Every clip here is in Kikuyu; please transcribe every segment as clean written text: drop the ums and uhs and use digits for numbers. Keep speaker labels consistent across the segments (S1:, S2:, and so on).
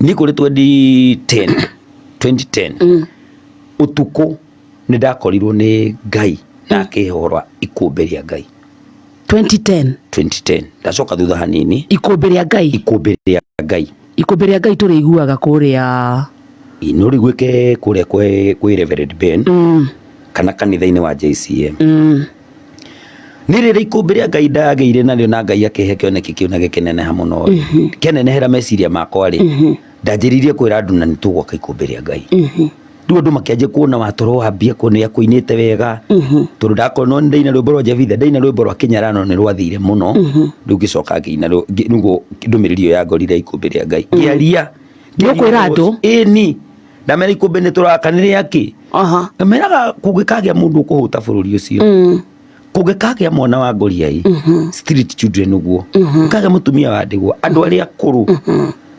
S1: Niĩ kũrĩ 2010 2010 ũtukũ nĩ ndakorirwo nĩ Ngai na akĩhe ũhoro wa ikũmbĩ rĩa Ngai.
S2: 2010?
S1: 2010, ndacoka thutha hanini.
S2: Ikũmbĩ rĩa Ngai.
S1: Ikũmbĩ rĩa Ngai.
S2: Ikũmbĩ rĩa Ngai tũrĩiguaga kũrĩa?
S1: Ĩ, no rĩiguĩke kũrĩa kwĩ Reverend Ben kana kanitha-inĩ wa JCM. Nĩ rĩrĩa ikũmbĩ rĩa Ngai ndagĩire narĩo na Ngai akĩhe kĩoneki kĩu na gĩkĩneneha mũno rĩ, kĩanenehera meciria makwa rĩ, ndanjĩrĩirie kwĩra andũ na nĩ tũgwaka ikũmbĩ rĩa Ngai. Rĩu andũ makĩanjia kuona watoro wambia kuona nĩ akũinĩte wega, tondũ ndakorwo no ndaina rwĩmbo rwa Jevitha, ndaina rwĩmbo rwa Kĩnyarano nĩ rwathire mũno. Rĩu ngĩcoka ngĩina nĩguo ndũmĩrĩri ĩyo ya ngorire ikũmbĩ rĩa Ngai ngĩaria.
S2: Nĩ ũkwĩra andũ?
S1: Ĩni, ndamera ikũmbĩ nĩ tũraka nĩ rĩakĩ. Meraga kũngĩkagĩa mũndũ ũkũhũta bũrũri ũcio, kũngĩkagĩa mwana wa ngoriai, street children, ũguo kagĩa mũtumia wa ndigwa, andũ arĩa akũrũ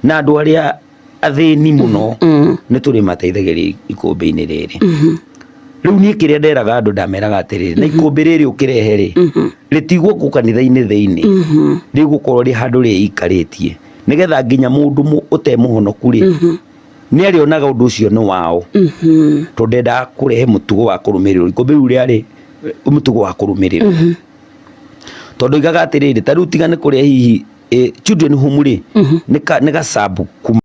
S1: na andũ arĩa athĩni mũno, nĩ tũrĩmateithagĩria ikũmbĩ-inĩ rĩrĩ. Rĩu niĩ kĩrĩa nderaga andũ, ndameraga atĩrĩrĩ, na ikũmbĩ rĩrĩ ũkĩrehe rĩ, rĩtigũkũ kanitha-inĩ thĩinĩ, rĩgũkorwo rĩ handũ rĩikarĩtie, nĩgetha nginya mũndũ ũtemũhonoku rĩ, nĩ arĩonaga ũndũ ũcio nĩ wao, tondũ ndendaga kũrehe mũtugo wa kũrũmĩrĩrwo. Ikũmbĩ rĩu rĩarĩ mũtugo wa kũrũmĩrĩrwo, tondũ igaga atĩrĩrĩ, ta rĩu tiga nĩ kũrĩa hihi children home rĩ, nĩ gacabu kuma.